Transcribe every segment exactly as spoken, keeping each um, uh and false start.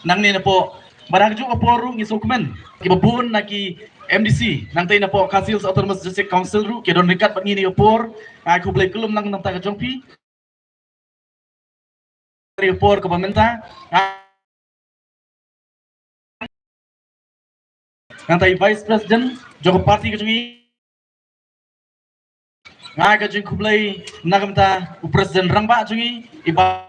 nangne napoh. Bad ha kajuh ka por ruh ngi sngewkmen kiba bun na ki M D C nangtei napoh Khasi Hills Autonomous District Council ruh ki don ryngkat bad ngi ha kane ka por. Nga ai khublei kyllum na ka bynta ka jong phi. Ha kane ka por kaba mynta, nangtei Vice President jong ka party ka jong ngi. Nga ai ka jingkhublei na ka bynta u President Rangbah jong ngi, i Bah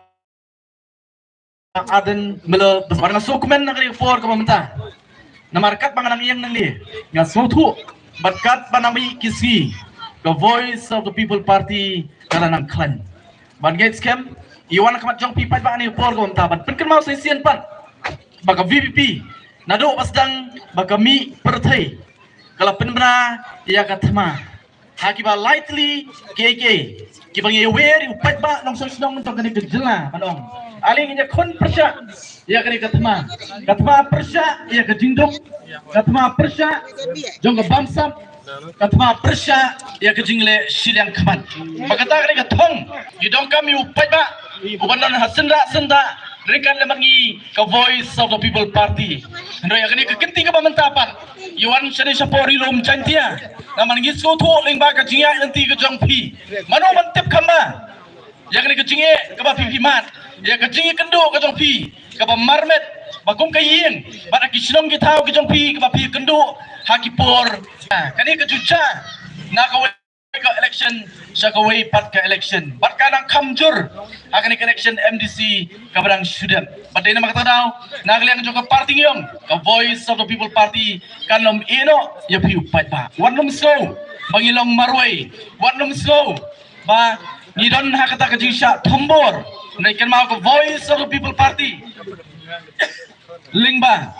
Ardent Miller, bad nga sngewkmen na kane ka por kaba mynta. Namar katba nga nang ïeng nangne, nga sngewthuh bad katba nang mih ki sngi, ka Voice of the People Party ka la nang khlaiñ. Bad nga ngeit skhem, i wan ha khmat jong phi paidbah ha kane ka por kaba mynta, bad pynkynmaw shisien pat ba ka V P P naduh ba sdang ba ka mih pyrthei ka la pynbna ïa ka thma ha kiba lai tylli kiei kiei kiba ngi ïawer ïa u paidbah nongshong shnong jong kane ka jylla ban ong. Ale ngin ïakhun pyrshah ïa kane ka thma. Ka thma pyrshah ïa ka jingduk, ka thma pyrshah jong ka bamsap, ka thma pyrshah ïa ka jingleh shiliang khmat. Ba kata kane ka thong ngi donkam ïa u paidbah uban don ha syndah syndah ryngkat lem bad ngi ka Voice of the People Party. Hynrei ha kane ka kynti kaba mynta pat, i wan shane shapoh Ri Lum Jaintia. Namar ngi sngewthuh lyngba ka jingïaid lynti ka jong phi, mano ban tip kham ba ïa kane ka jingeh kaba phi phi mad, ïa ka jingïakynduh ka jong phi kaba marmet ba kum ka ïing bad ha ki shnong ki thaw ki jong phi kaba phi ïakynduh ha ki por. Kane ka juh jia na kawei ka election sha kawei pat ka election, bad ka nang kham jur ha kane ka election M D C kaba dang shu dep. Bad dei namar kata daw, na ka liang jong ka party ngi ong ka Voice of the People Party kan ym ïehnoh ïa phi u paidbah. Wat nym sngew ba ngi long marwei, wat nym sngew ba ngi don ha kata ka jingshah thombor. Ngi kynmaw ka Voice of the People Party lyngba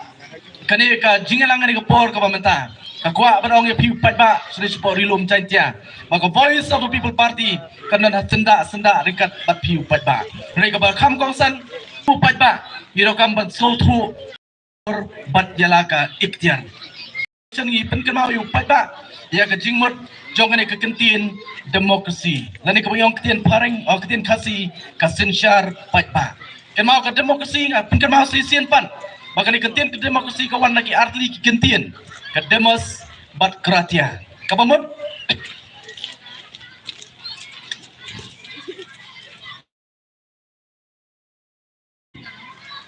kane ka jingïalang kane ka por kaba mynta, ka kwah ban ong ïa phi u paidbah shane shapoh Ri Lum Jaintia ba ka Voice of the People Party kan don ha syndah syndah ryngkat bad phi u paidbah. Hynrei kaba kham kongsan, u paidbah ngi donkam ban sngewthuh bad ïa la ka iktiar. Shen ngi pynkynmaw ïa u paidbah ïa ka jingmut jong kane ka kyntien democracy, lane kaba ngi ong kyntien phareng, oh, kyntien Khasi ka synshar paidbah. Kynmaw ka democracy, nga pynkynmaw shisien pat ba kane ka kyntien ka democracy ka wan na ki artylli ki kyntien, ka demos bad kratia. Kaba mut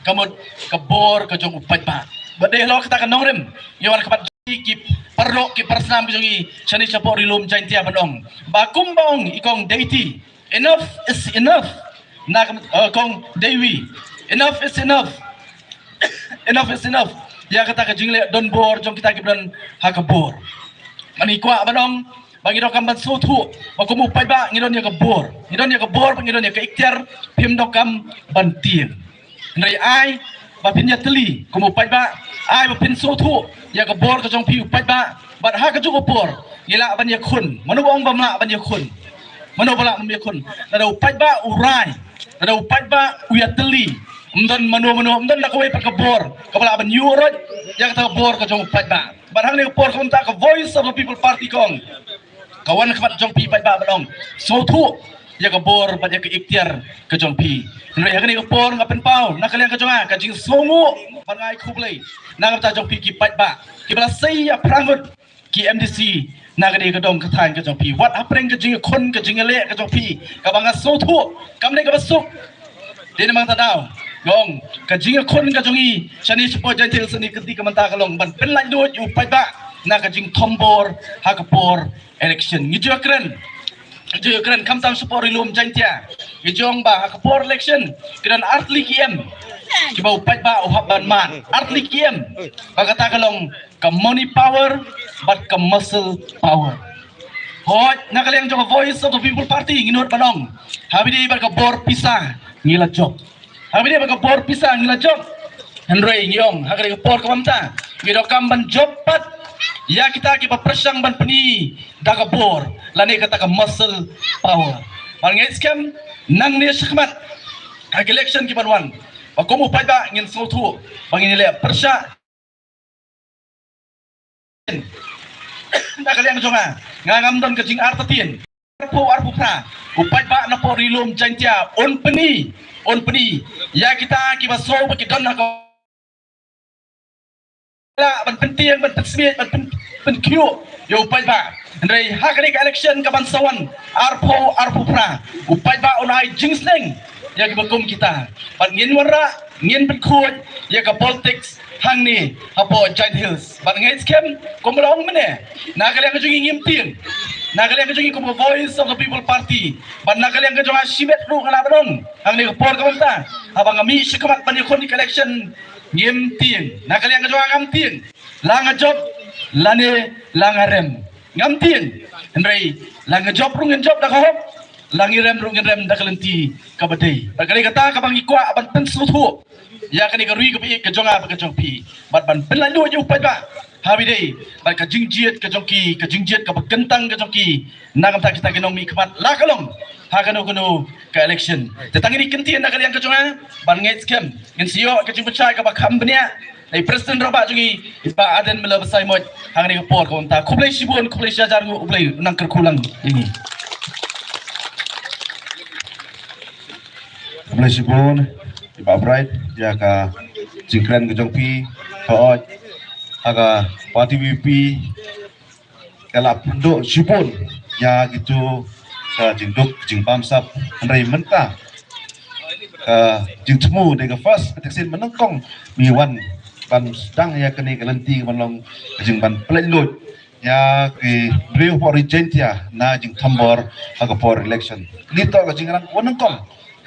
ka mut ka bor ka jong u paidbah. Ba dei halor kata ka nongrim ngi wan khmat ki paralok ki parsnam ka jong ngi shane shapoh Ri Lum Jaintia ban ong ba kumba ong i Kong Deiti, enough is enough. Na ka, eh, Kong Dewi, enough is enough. Enough is enough ïa kata ka jingleh donbor jong kita kiba don ha ka bor. Ngi kwah ban ong ba ngi donkam ban sngewthuh ba kum u paidbah ngi don ïa ka bor, ngi don ïa ka bor ba ngi don ïa ka iktiar, phim donkam ban tieng. Hynrei ai ba phin ïatylli kum u paidbah, ai ba phin sngewthuh ïa ka bor ka jong phi u paidbah. Bad ha kajuh ka por ngi lah ban ïakhun, mano ba ong bym lah ban ïakhun? Mano ba lah ban ïakhun? Lada u paidbah u rai, lada u paidbah u ïatylli, ym don mano mano, ym don da kawei pat ka bor kaba lah ban ïuh roit ïa kata ka bor ka jong u paidbah. Bad hangne ka por ka mynta ka Voice of the People Party ka ong, ka wan khmat jong phi paidbah ban ong, sngewthuh ïa ka bor bad ïa ka iktiar ka jong phi. Hynrei hangne ka por nga pynpaw na ka liang ka jong nga ka jingsngewnguh bad nga ai khublei na ka bynta jong phi ki paidbah kiba la sei ïa phrang ngut ki M D C na kane ka dong ka thaiñ ka jong phi. Wat hapdeng ka jingïakhun ka jingïaleh ka jong phi kaba nga sngewthuh kam dei kaba suk. Dei namar kata daw nga ong ka jingïakhun ka jong ngi shane shapoh Jaintia Hills shane ka kynti ka mynta ka long ban pynlait lut ïa u paidbah na ka jingthombor ha ka por election. Ngi ju ïakren, ngi ju ïakren khamtam shapoh Ri Lum Jaintia. Ngi ju ong ba ha ka por election ki don artylli ki M kiba u paidbah u hap ban mad, artylli ki M. Ba kata ka long ka money power bad ka muscle power. Hooid, na ka liang jong ka Voice of the People Party ngi nud ban ong, ha kaba ïadei bad ka bor pisa ngi la jop. Ha kaba ïadei bad ka bor pisa ngi la jop. Hynrei ngi ong ha kane ka por kaba mynta ngi donkam ban jop pat ïa kita kiba pyrshang ban pyni da ka bor lane kata ka muscle power. Bad nga ngeit skhem nangne shakhmat ha ki election ki ban wan, ba kum u paidbah ngin sngewthuh ba ngin ïaleh pyrshah. Na ka liang jong nga, nga ngam don ka jingartatien. arphew arphew phra, u paidbah na pdeng ri lum Jaintia un pyni, un pyni ïa kita kiba sngewbha ki don ha ka ban pyntieng, ban pynsmiej, ban pyn, pynkhiuh ïa u paidbah. Hynrei ha kane ka election ka ban sa wan arphew arphew phra, u paidbah un ai jingsneng ïa kiba kum kita. Bad ngin wanrah, ngin pynkhuid ïa ka politics hangne hapoh Jaintia Hills. Bad nga ngeit skhem kumba la ong mynne, na ka liang ka jong ngi ngim tieng, na ka liang ka jong ngi kum ka Voice of the People Party, bad na ka liang ka jong nga shimet ruh nga la ban ong hangne ka por ka mynta, haba nga mih shakhmat ban ïakhun ïa ka election, ngim tieng. Na ka liang ka jong nga ngam tieng. La nga jop lane la nga rem, ngam tieng. Hynrei la nga jop ruh ngin jop da ka hok, la ngi rem ruh ngin rem da ka lynti kaba dei. Bad ka dei kata kaba ngi kwah ban pynsngewthuh ïa kane ka ri kaba ïeit ka jong nga bad ka jong phi, bad ban pynlait luid ïa u paidbah ha ba ïadei bad ka jingjied ka jong ki, ka jingjied kaba kyntang ka jong ki na ka bynta kita ki nongmihkhmat la ka long ha kano kano ka election. Te tang ïa kane ka ktien na ka liang ka jong nga, bad nga ngeit skhem ngin sa ïoh ka jingpynshai kaba kham bniah na i President rangbah jong ngi, i Bah Ardent Miller Basaiawmoit, ha kane ka por ka mynta. Khublei shibun, khublei shihajar nguh, U Blei un nang kyrkhu lang ïa ngi. Khublei shibun i Bah Bright ïa ka jingkren ka jong phi. Hooid, ha ka party VPP ka la pynduh shibun ïa kito ka jingduk jingbamsap, hynrei mynta ka jingthmu dei ka first ka tiksien ba nyngkong ngi wan ban sdang ïa kane ka lynti ban long ka jingban pynlait luid ïa ki briew hapoh ri Jaintia na jingthombor ha ka por election. Ngi toh ka jingrang ba nyngkong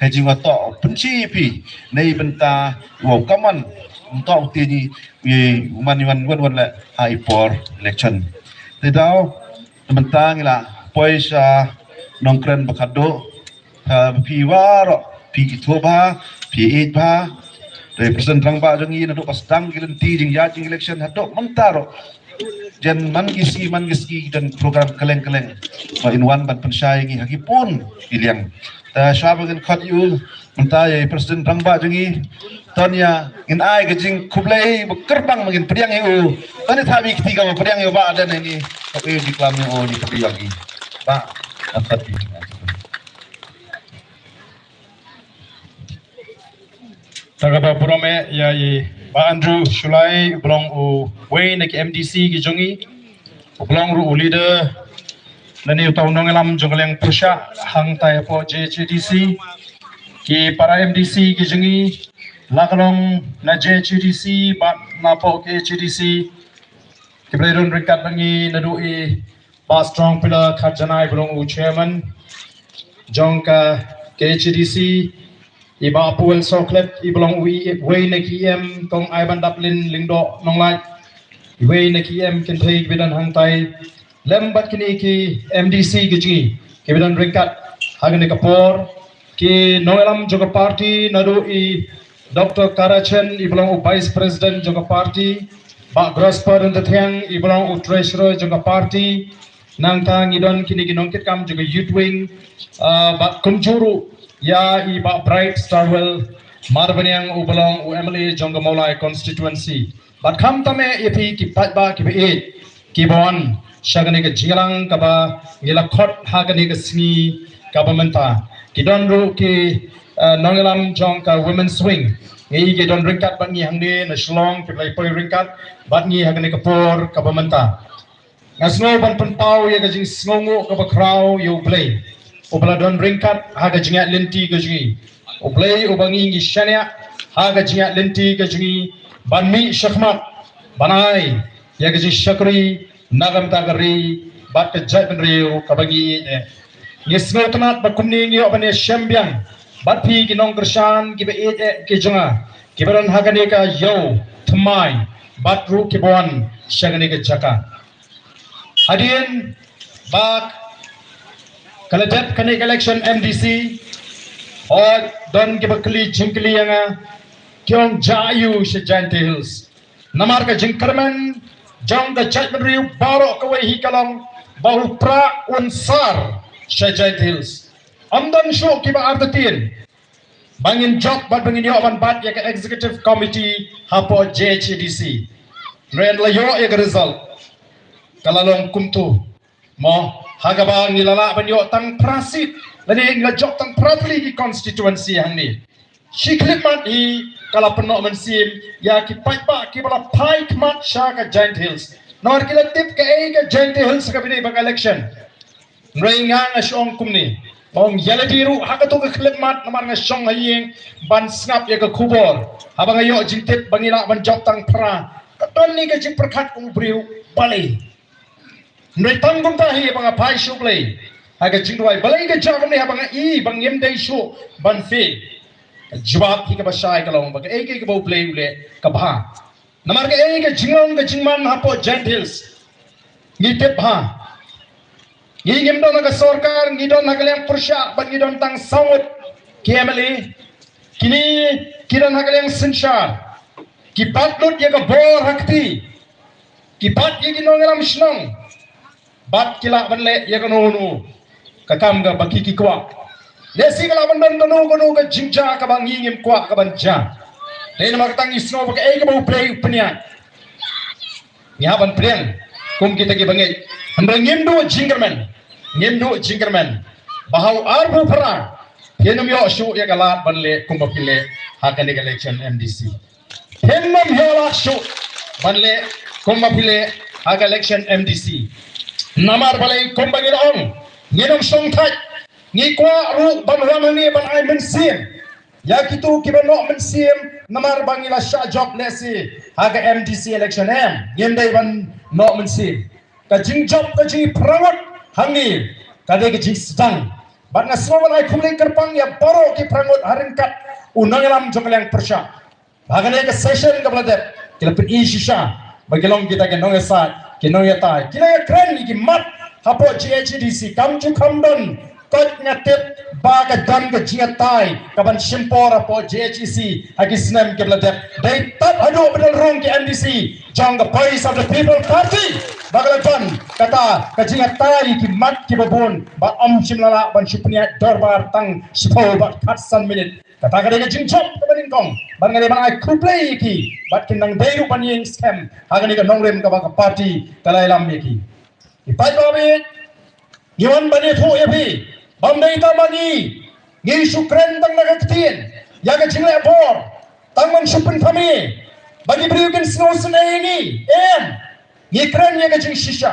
ha jingwatoh pynshi phi na i bynta wow kaman ym toh u tieng i, i man i man wan wan leh ha i por election. Te daw mynta ngi la poi sha nongkren ba khadduh, ha phi waroh phi ithuh bha, phi ïeit bha. Te President rangbah jong ngi naduh ba sdang ki lynti jingïaid jing election haduh mynta ruh, jan man ki sngi man ki sngi don program kylleng kylleng ba in wan ban pynshai ngi ha ki pun ki liang. Te shuwa ba ngin khot ïa u mynta ïa i President rangbah jong ngi, to ngin ai ka jingkhublei ba kyrpang ba ngin pdiang ïa u. To ngin thap ïa ki kti kaba pdiang ïa u Bah Ardent ïa ngi. Ka ïa u jingklam ïa u, ngi pdiang ïa u Bah Ardent. Ta kaba burom eh ïa i Bah Andrew Shullai, u ba long uwei na ki MDC ki jong ngi, u ba long ruh u leader lane uta u nongïalam jong ka liang pyrshah hangtai hapoh JHADC, ki para MDC ki jong ngi la ka long na JHADC bad napoh KHADC, kiba la don ryngkat bad ngi naduh i Bah Strong Pillar Kharjanai, ba long u chairman jong ka KHADC, i Bah Puel Soklet, i ba long uwei na ki EM, Kong Aibandaplin Lyngdoh Nonglait, uwei na ki EM kynthei kiba don hangtai, lem bad kine ki MDC ki jong ngi kiba don ryngkat ha kane ka por, ki nongïalam jong ka party naduh i Doctor Karachen, i ba long u Vice President jong ka party, Bah Grosper Ndathiang, i ba long u Treasurer jong ka party, nangta ngi don kine ki nongkitkam jong ka Youth Wing, ah, bad kumjuh ruh ïa i Bah Bright Starwell Marbaniang, u ba long u MLA jong ka Mawlai constituency. Bad khamtam eh ïa phi ki paidbah kiba ïeit kiba wan sha kane ka jingïalang kaba ngi la khot ha kane ka sngi kaba mynta. Ki don ruh ki, eh, nongïalam jong ka Women's Wing. Ngi ki don ryngkat bad ngi hangne na Shillong, kiba la poi ryngkat bad ngi ha kane ka por kaba mynta. Nga sngew ban pynpaw ïa ka jingsngewnguh kaba khraw ïa U Blei, u ba la don ryngkat ha ka jingïaid lynti ka jong ngi. U Blei u ba ngi ngi shaniah ha ka jingïaid lynti ka jong ngi ban mih shakhmat ban ai ïa ka jingshakri na ka bynta ka ri bad ka jaitbynriew kaba ngi ïeit eh. Ngi sngewtynnat ba kumne ngi ïoh ban ïashem biang bad phi ki nongkyrshan kiba ïeit eh ki jong nga, kiba don ha kane ka ïew thymmai bad ruh kiba wan sha kane ka jaka. Hadien ba ka la dep kane ka election MDC, hooid, don kiba kylli jingkylli ïa nga, ki ong jia aiu sha Jaintia Hills. Namar ka jingkyrmen jong ka jaitbynriew baroh kawei hi ka long ba u prah un sar sha Jaintia Hills. Ym don shuh kiba artatien ba ngin jop bad ba ngin ïoh ban bat ïa ka executive committee hapoh JHADC. Hynrei la ïoh ïa ka result, ka la long kumto mo. Ha kaba ngi la lah ban ïoh tang phra seat, lane ngi la jop tang phra tylli ki constituency hangne. Shi khyllipmat hi ka la pynnoh mynsiem ïa ki paidbah kiba la phai khmat sha ka Jaintia Hills. Namar ki la tip kaei ka Jaintia Hills ha kaba ïadei bad ka election. Hynrei nga nga shong kumne. Ong ïa lade ruh ha kato ka khyllipmat namar nga shong ha ïing ban sngap ïa ka khubor. Haba nga ïoh jingtip ba ngi lah ban jop tang phra, ka don ne ka jingpyrkhat u briew, balei. Hynrei tang kumta hi ba nga phai shuh Blei ha ka jingduwai, balei ka jia kumne, haba nga i ba ngim dei shuh ban fail. Ka jubab hi kaba shai ka long ba kaei kaei kaba U Blei u leh ka bha. Namar kaei ka jinglong ka jingman hapoh Jaintia Hills, ngi tip bha. Ngi ngim don ha ka sorkar, ngi don ha ka liang pyrshah bad ngi don tang saw ngut ki M L A. Kine ki don ha ka liang synshar, ki bat lut ïa ka bor ha kti, ki bat ïa ki nongïalam shnong, bad ki lah ban leh ïa kano kano ka kam kaba ki ki kwah. Lehse ka lah ban don kano kano ka jingjia kaba ngi ngim kwah ka ban jia. Dei namar kata ngi sngew ba kaei kaba U Blei u pynïaid, ngi hap ban pdiang kum kita kiba ngeit. Hynrei ngim duh jingkyrmen, ngim duh jingkyrmen ba ha u arphew phra phin ym ïoh shuh ïa ka lad ban leh kumba phi leh ha kane ka election M D C. Phin ym ïoh lad shuh ban leh kumba phi leh ha ka election M D C. Namar balei, kumba ngi la ong, ngin ym shongthait. Ngi kwah ruh ban wan hangne ban ai mynsiem ïa kito kiba noh mynsiem, namar ba ngi la shah jop lehse ha ka M D C election, em, ngim dei ban noh mynsiem. Ka jingjop ka jingphra ngut hangne ka dei ka jingsdang. Bad nga sngew ban ai khublei kyrpang ïa baroh ki phra ngut ha ryngkat u nongïalam jong ka liang pyrshah. Ha kane ka session kaba la dep, ki la pyni shisha ba ki long kita ki nongïasaid, ki nongïatai, ki la ïakren ïa ki mat hapoh J H A D C. Kam ju kham don, koit nga tip ba ka don ka jingïatai kaban shim por hapoh J H A D C ha ki snem kiba la dep. Dei tad haduh ba dang rung ki M D C jong ka Voice of the People Party ba ka la don kata ka jingïatai ïa ki mat kiba bun, ba ym shym la lah ban shu pynïaid dorbar tang shiphew bad khatsan minit. Kata ka dei ka jingjop kaba nyngkong, bad nga dei ban ai khublei ïa ki, bad kin nang dei ruh ban ïeng skhem ha kane ka nongrim kaba ka party ka la ïalam ïa ki. Ki paidbah, ngi wan ban ïathuh ïa phi, bym dei tang ba ngi, ngi shu kren tang na ka ktien ïa ka jingleh bor, tang ban shu pynthame ba ki briew kin sngewsynei ïa ngi. Em, ngi kren ïa ka jingshisha.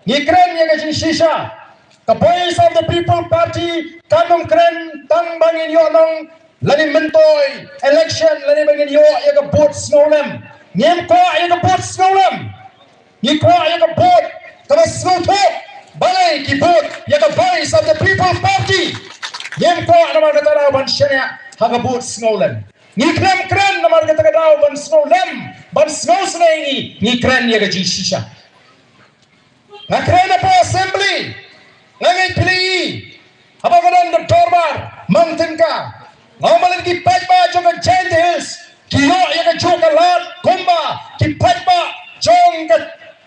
Ngi kren ïa ka jingshisha. Ka Voice of the People Party kan ym kren tang ba ngin ïoh nong lane myntoi election lane ba ngin ïoh ïa ka vote sngewlem. Ngim kwah ïa ka vote sngewlem. Ngi kwah ïa ka vote kaba sngewthuh. Balei ki vote ïa ka Voice of the People Party? Ngim kwah namar kata ka daw ban shaniah ha ka vote sngewlem. Ngi khlem kren namar kata ka daw ban sngewlem, ban sngewsynei ïa ngi. Ngi kren ïa ka jingshisha. Nga kren hapoh Assembly, nga ngeit phi la ïohi haba ka don ka dorbar mang tyngka. Nga ong ba lada ki paidbah jong ka Jaintia Hills ki ïoh ïa kajuh ka lad kumba ki paidbah jong ka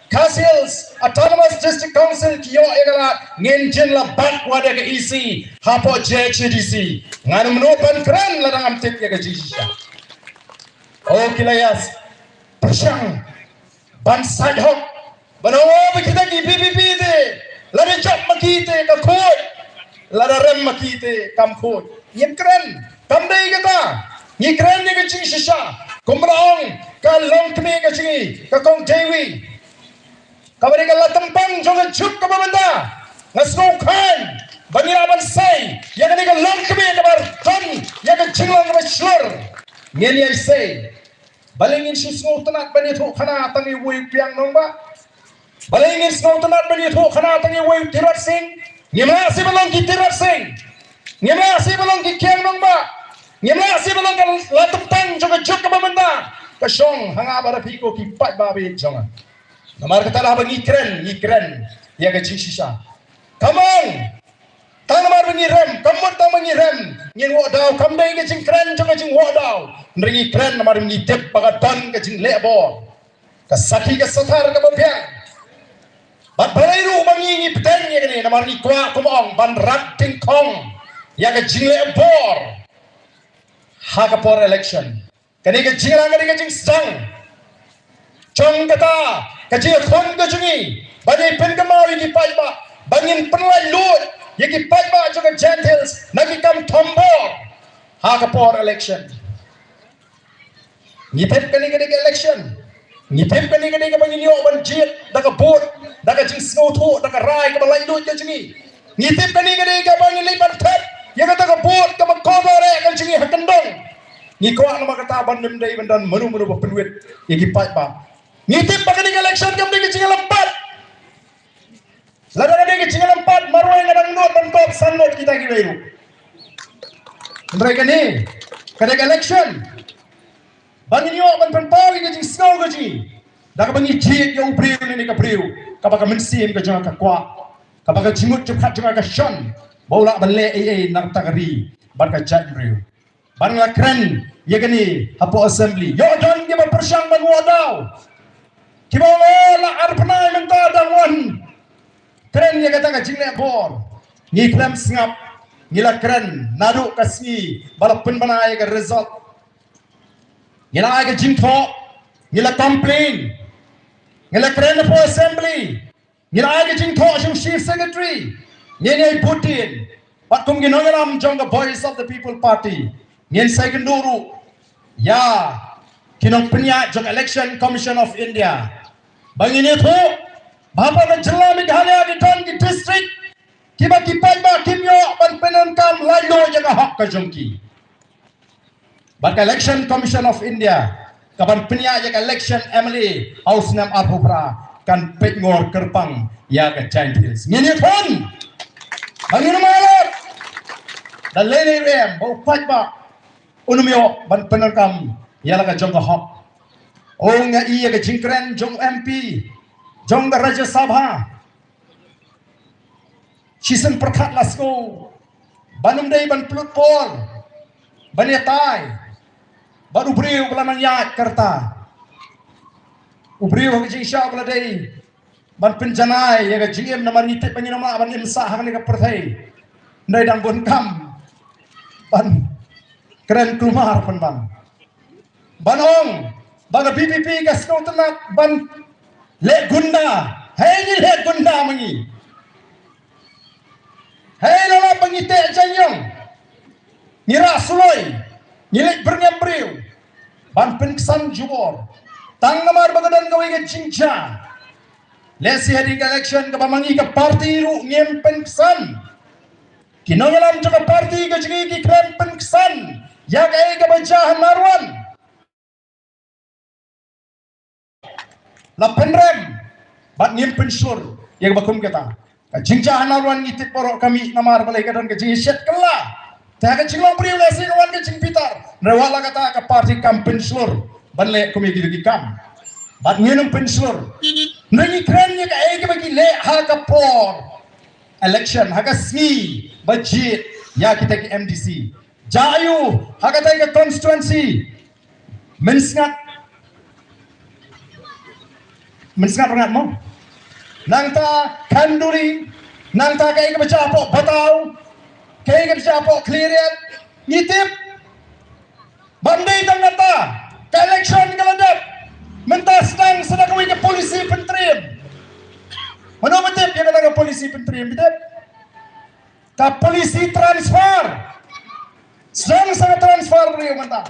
Khasi Hills Autonomous District Council ki ïoh ïa ka lad, ngin jin la bat wad ïa ka E C hapoh J H A D C. Ngan ym nud ban kren lada ngam tip ïa ka jingshisha. O ki la ïa pyrshang ban sait hok, ban ong ba kita ki V P P te, lada jop ma ki te ka khuid, lada rem ma ki te kam khuid. Ngim kren, kam dei kata. Ngi kren ïa ka jingshisha. Kumba la ong ka longkmie ka jong ngi, ka Kong Dewi, kaba dei ka latympang jong ka juk kaba mynta. Nga sngewkmen ba ngi lah ban sei ïa kane ka longkmie kaba don ïa ka jinglong kaba shlur. Ngin ïa sei. Balei ngin shu sngewtynnat ban ïathuh khana tang ïa uwei u Kiang Nangbah? Balei ngin sngewtynnat ban ïathuh khana tang ïa uwei u Tirot Sing? Ngim lah shuh ban long ki Tirot Sing. Ngim lah shuh ban long ki Kiang Nangbah. Ngim lah shuh ban long ka latympang jong ka juk kaba mynta. Ka shong ha nga bad ha phi ko ki paidbah ba ïeit jong nga. Namar kata lada ba ngi kren, ngi kren ïa ka jingshisha. Ka mut tang namar ba ngi rem, ka mut tang ba ngi rem ngin wad daw, kam dei ka jingkren jong ka jingwad daw. Hynrei ngi kren namar ba ngi tip ba ka don ka jingleh bor. Ka sakhi ka sathar kaba biang. Bad balei ruh ba ngi, ngi bteng ïa kane, namar ngi kwah, kumba ong, ban rat dyngkhong ïa ka jingleh bor ha ka por election. Kane ka jingïalang ka dei ka jingsdang jong kata ka jingïakhun ka jong ngi ban ïai pynkynmaw ïa ki paidbah ba ngin pynlait luid ïa ki paidbah jong ka Jaintia Hills na ki kam thombor ha ka por election. Ngi tip kane ka dei ka election. Ngi tip kane ka dei kaba ngin ïoh ban jied da ka vote, da ka jingsngewthuh, da ka rai kaba laitluid ka jong ngi. Ngi tip kane ka dei kaba ngin leit ban thep ïa kata ka vote kaba kordor eh ka jong ngi ha kyndong. Ngi kwah namar kata ban ym dei ban don mano mano ba pynwit ïa ki paidbah. Ngi tip ba kane ka election kam dei ka jingïalam pat. Lada ka dei ka jingïalam pat, marwei nga dang nud ban kop san ngut kita kiwei ruh. Hynrei kane ka dei ka election ba ngin ïoh ban pynpaw ïa ka jingsngew ka jong ngi da kaba ngi jied ïa u briew ne ka briew kaba ka mynsiem ka jong nga ka kwah, kaba ka jingmut jingpyrkhat jong nga ka shon ba u lah ban leh ei ei na ka bynta ka ri bad ka jaitbynriew. Ban la kren ïa kane hapoh assembly. Ïoh don kiba pyrshang ban wad daw, kiba ong, "Oh, la ar bnai mynta dang wan kren ïa kata ka jingleh bor." Ngi khlem sngap, ngi la kren naduh ka sngi ba la pynbna ïa ka result. Ngi la ai ka jingthoh, ngi la complain, ngi la kren hapoh assembly. Ngin ai ka jingthoh sha u Chief Secretary. Ngin ïai bud dien. Bad kum ki nongïalam jong ka Voice of the People Party, ngin sa ïakynduh ruh ïa ki nongpynïaid jong Election Commission of India ba ngin ïathuh ba hapoh ka jylla Meghalaya ki don ki district kiba ki paidbah kim ïoh ban pyndonkam laitluid ïa ka hok ka jong ki. Bad ka Election Commission of India kaban pynïaid ïa ka election M L A ha u snem arphew phra kan peit ngor kyrpang ïa ka Jaintia Hills. Ngin ïakhun ba ngin ym mad da lei lei ruh em ba u paidbah un ym ïoh ban pyndonkam ïa la ka jong ka hok. Ong nga ïa ka jingkren jong u M P jong ka Rajya Sabha shisien pyrkhat la sngew ban ym dei ban pynlut por ban ïatai bad u briew ba la nang ïaid ka rta. U briew ha ka jingshisha ba la dei ban pynjanai ïa ka jingim namar ngi tip ba ngin ym lah ban im sah ha kane ka pyrthei. Ndei dang bun kam ban kren kulmar pynban. Ban ong ba ka V P P ka sngewtynnat ban leh gunda. Hei ngi leh gunda ma ngi. Hei lala ba ngi teh jaiñiong, ngi rah suloi, ngi leit byrngem briew ban pynksan jubor tang namar ba ka don kawei ka jingjia. Lehse hadien ka election kaba ma ngi ka party ruh ngim pynksan. Ki nongïalam jong ka party ka jong ngi ki khlem pynksan ïa kaei kaba jia ha Narwan. La pynrem bad ngim pynshlur ïa kaba kum kata. Ka jingjia ha Narwan ngi tip baroh ka mih namar balei ka don ka jingïashet kylla. Te ha ka jinglong briew lehse ka wan ka jingbitar. Hynrei wat la kata ka party kam pynshlur ban leh kum ïa kito ki kam. Bad ngin ym pynshlur. Hynrei ngi kren ïa kaei kaba ki leh ha ka por election, ha ka sngi ba jied ïa kita ki M D C. Jia aiu ha kata ka constituency? Mynsngat, Mynsngat Rngat mo. Nangta Khanduri, nangta kaei kaba jia hapoh Bataw, kaei kaba jia hapoh Khliehriat. Ngi tip. Ban dei tang kata, ka election ka la dep. Mynta sdang sa da kawei ka policy pyntriem. Mano ba tip ïa kata ka policy pyntriem, ba tip? Ka policy transfer. Sdang sa ka transfer briew mynta.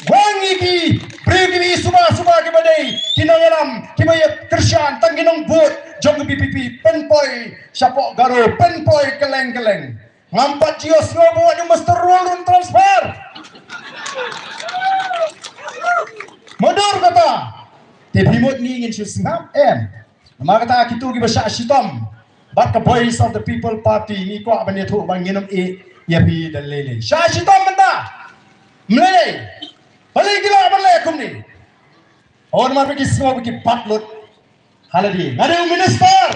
Wan ïa ki briew kiba ïa suba suba kiba dei ki nongïalam kiba ïa kyrshan tang ki nongbud jong ka V P P pynpoi shapoh Garo, pynpoi kylleng kylleng. Ngam pat ju ïohsngew ba wat ïa muster roll ruh transfer. Mudui kata. Te phi mut ngi ngin shu sngap em? Namar kata kito kiba shah shitom bad ka Voice of the People Party ngi kwah ban ïathuh ba ngin ym ïeh ïa phi da lei lei. Shah shitom mynta. Ym lei lei. Balei ki lah ban leh kumne? Oh, namar ba ki sngew ba ki bat lut. Ha lade nga dei u minister.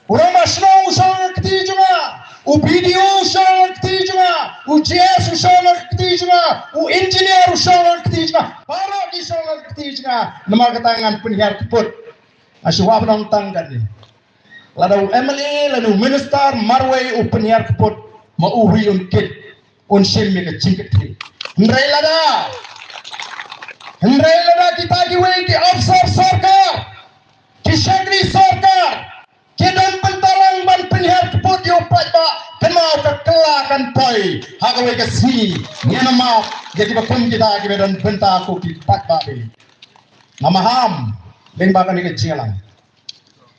U rangbah shnong u shong ha ka kti jong nga. U B D O u shong ha ka kti jong nga. U G S u shong ha ka kti jong nga. U engineer u shong ha ka kti jong nga. Baroh ki shong ha ka kti jong nga. Namar kata ngan pynhiar kput. Nga shu wad ban ong tang katne. Lada u M L A lane u minister marwei u pynhiar kput, ma u ri un kit, un shim ïa ka jingkitkhlieh. Hynrei lada, hynrei lada kita kiwei ki officer sorkar, ki shakri sorkar, ki don bynta lang ban pyn ha kawei ka sngi, ngin ym map ïa kiba kum kita kiba don bynta ko ki paidbah. Nga maham lyngba kane ka jingïalang,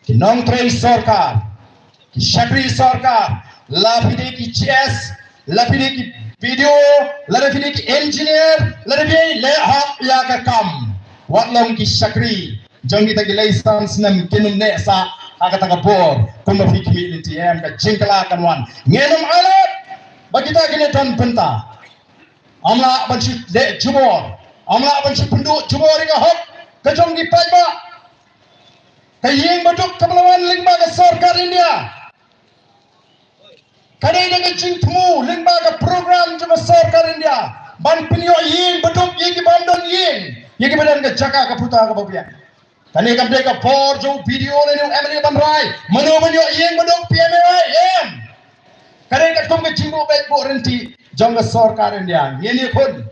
ki nongtrei sorkar, ki shakri sorkar, la phi dei ki G S, la phi dei ki B D O, la phi dei ki engineer, la phi dei, leh hok ïa ka kam. Wat long ki shakri jong kita ki lai san snem kin ym neh sah ha kata ka bor. Kumba phi khmih lynti, em, ka jingkylla kan wan. Ngin ym ailad ba kita kine don bynta. Ym lah ban shu leh jubor, ym lah ban shu pynduh jubor ïa ka hok ka jong ki paidbah. Ka ïing baduk kaba la wan lyngba ka sorkar India, ka dei da ka jingthmu lyngba ka program jong ka sorkar India ban pynïoh ïing baduk ïa ki bym don ïing, ïa kiba don ka jaka ka puta kaba biang. Kane kam dei ka bor jong u B D O lane u M L A ban rai mano ban ïoh ïing baduk, P M A Y, em. Ka dei katkum ka jingbuh beit buh rynti jong ka sorkar India. Ngin ïakhun.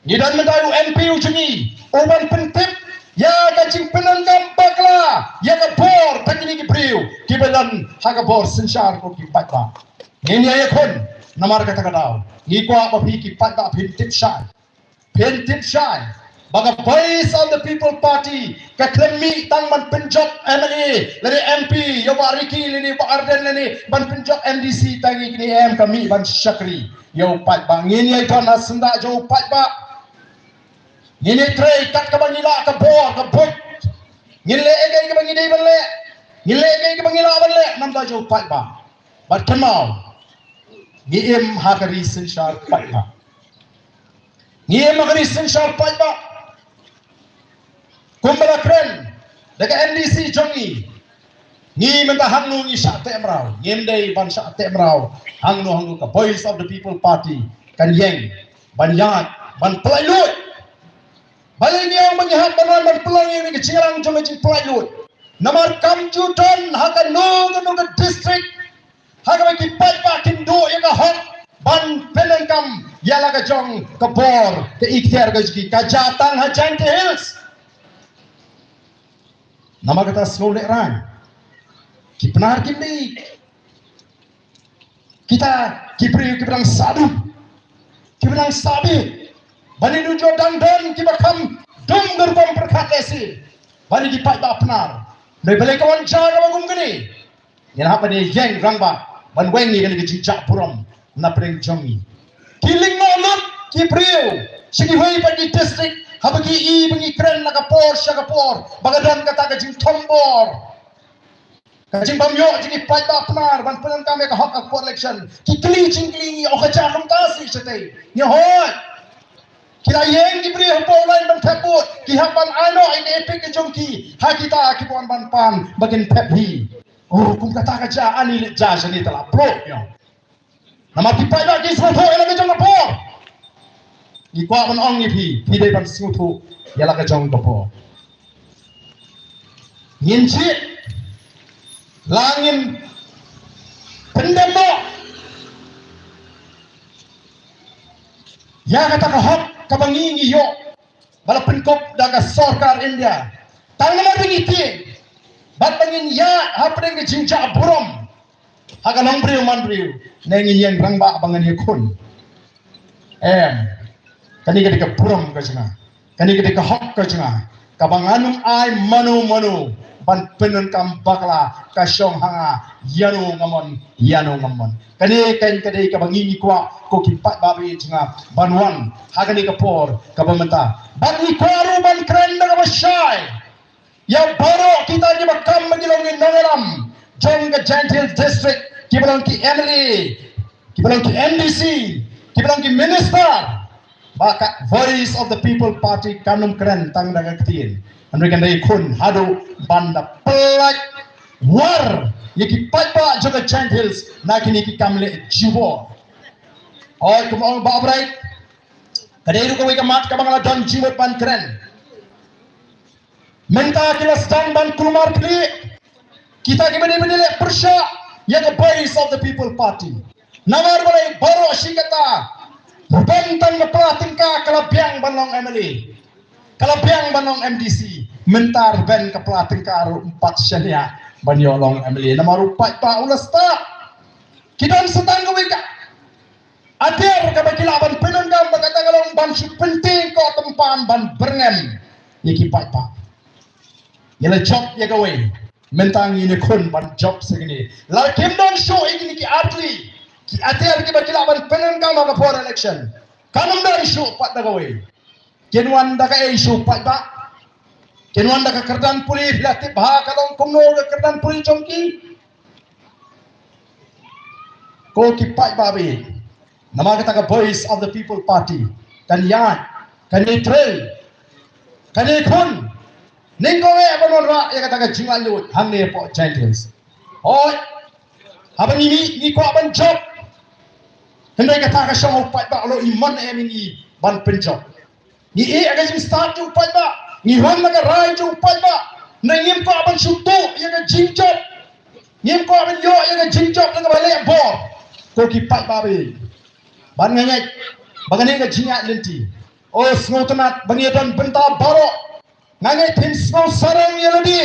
Ngi don mynta u M P u jong ngi u ban pyntip ïa ka jingpyndonkam bakla ïa ka bor ba kine ki briew kiba don ha ka bor synshar ko ki paidbah. Ngin ïa ïakhun namar kata ka daw. Ngi kwah ba phi ki paidbah phin tip shai. Phin tip shai ba ka Voice of the People Party ka khlem mih tang ban pynjop M L A lane M P, ïa u Bah Ricky lane Bah Ardent lane ban pynjop M D C tang ïa kine, em, ka mih ban shakri ïa u paidbah. Ngin ïa don ha syndah jong u paidbah. Ngin ïa trei kat kaba ngi lah, ka bor ka buit. Ngin leh ïa kaei kaba ngi dei ban leh. Ngin leh ïa kaei kaba ngi lah ban leh namar jong u paidbah. Bad kynmaw, ngi im ha ka ri synshar paidbah. Ngi im ha ka ri synshar paidbah. Kumba la kren da ka M D C jong ngi, ngi mynta hangno ngi shah teh mraw? Ngim dei ban shah teh mraw hangno hangno. Ka Voice of the People Party kan ïeng ban ïaid ban pynlait luid. Balei ngi ong ba ngi hap ban wan ban pynlong ïa ka jingïalang jong ka jingpynlait luid? Namar kam ju don ha kano kano ka district ha kaba ki paidbah kin duh ïa ka hok ban pyndonkam ïa la ka jong ka bor, ka iktiar ka jong ki. Ka jia tang ha Jaintia Hills. Namar kata, sngewlehrain, ki Pnar kim dei kita ki briew kiba dang sah dum, kiba dang sah bit. Ban ïa nujor dang don kiba kham dum ka rukom pyrkhat lehse ban ïa ki paidbah Pnar. Hynrei balei ka wan jia kaba kum kane? Ngin hap ban ïeng rangbah ban weng ïa kane ka jingjah burom na pdeng jong ngi. Ki lyngnoh lut ki briew sha kiwei pat ki district haba ki i ba ngi kren na ka por sha ka por ba ka don kata ka jingthombor, ka jingbym ïoh jong ki paidbah Pnar ban pyndonkam ïa ka hok ha ka por election. Ki kylli jingkylli ngi, o ka jia kumta shisha te? Ngi hoi. Ki la ïeng ki briew hapoh u line ban thep vote, ki hap ban ai noh ïa ka EPIC ka jong ki ha kita kiba wan ban pan ba kin thep hi. Oh, kum kata ka jia, ani leh jia shane, te la bloh ïa. Namar ki paidbah ki sngewthuh ïa la ka jong ka por. Ngi kwah ban ong ïa phi, phi dei ban sngewthuh ïa la ka jong ka por. Ngin jied, la ngin pyndem noh ïa kata ka hok kaba ngi ngi ïoh ba la pynkup da ka sorkar India. Tang namar ba ngi tieng bad ba ngin ïaid hapdeng ka jingjah burom ha ka nongbriew manbriew, ne ngin ïeng rangbah ba ngan ïakhun? Em. Kane ka dei ka burom ka jong nga, kane ka dei ka hok ka jong nga, kaba ngan ym ai mano mano ban pyndonkam bakla ka shong ha nga ïano nga mon, ïano ngam mon. Kane ka dei kaba ngi ngi kwah ko ki paidbah ba ïeit jong nga ban wan ha kane ka por kaba mynta. Bad ngi kwah ruh ban kren da kaba shai ïa baroh kita kiba kam ba ki long ki nongïalam jong ka Jaintia Hills District, kiba long ki M L A, kiba long ki M D C, kiba long ki minister, ba ka Voice of the People Party kan ym kren tang da ka ktien, hynrei kan da ïakhun haduh ban da pynlait war ïa ki paidbah jong ka Jaintia Hills na kine ki kam leh jubor. Oi, kumba ong Bah Bright, ka dei ruh kawei ka mat kaba nga la don jingmut ban kren. Mynta ki la sdang ban kulmar khlieh kita kiba dei ban ïaleh pyrshah ïa ka Voice of the People Party. Namar balei? Baroh shi katta, rben tang ka pla tyngka ka la biang ban long M L A, ka la biang ban long M D C. Mynta rben ka pla tyngka ruh ym pat shaniah ban ïoh long M L A namar u paidbah u la stad. Ki don sa tang kawei ka Atiar kaba ki lah ban pyndonkam ba kata ka long ban shu pyntieng ko tympan ban byrngem ïa ki paidbah. Ïa la jop ïa kawei. Mynta ngin ïakhun ban jop sa kine. La kim don shuh ïa kine ki artylli ki atiar kiba ki lah ban pyndonkam ha ka por election. Kam don shuh pat da kawei. Kin wan da kaei shuh paidbah? Kin wan da ka kyrdan pule? Phi la tip bha ka long kumno ka kyrdan pule jong ki? Ko ki paidbah ba ïeit, namar kata ka Voice of the People Party kan ïaid, kan ïatrei, kan ïakhun. Nyngkong eh ban wanrah ïa kata ka jinglaitluid hangne hapoh Jaintia Hills. Hooid, haba ngi mih ngi kwah ban jop. Hynrei kata ka shong u paidbah u la ïohi mon em ïa ngi ban pynjop. Ngi ïeh ïa ka jingstad jong u paidbah, ngi hon na ka rai jong u paidbah. Hynrei ngim kwah ban shu tuh ïa ka jingjop. Ngim kwah ban ïoh ïa ka jingjop na kaba leh bor. Ko ki paidbah ba ïeit, bad nga ngeit ba kane ka jingïaid lynti, o sngewtynnat ba ngi ïa don bynta baroh. Nga ngeit phin sngewsarong ïa lade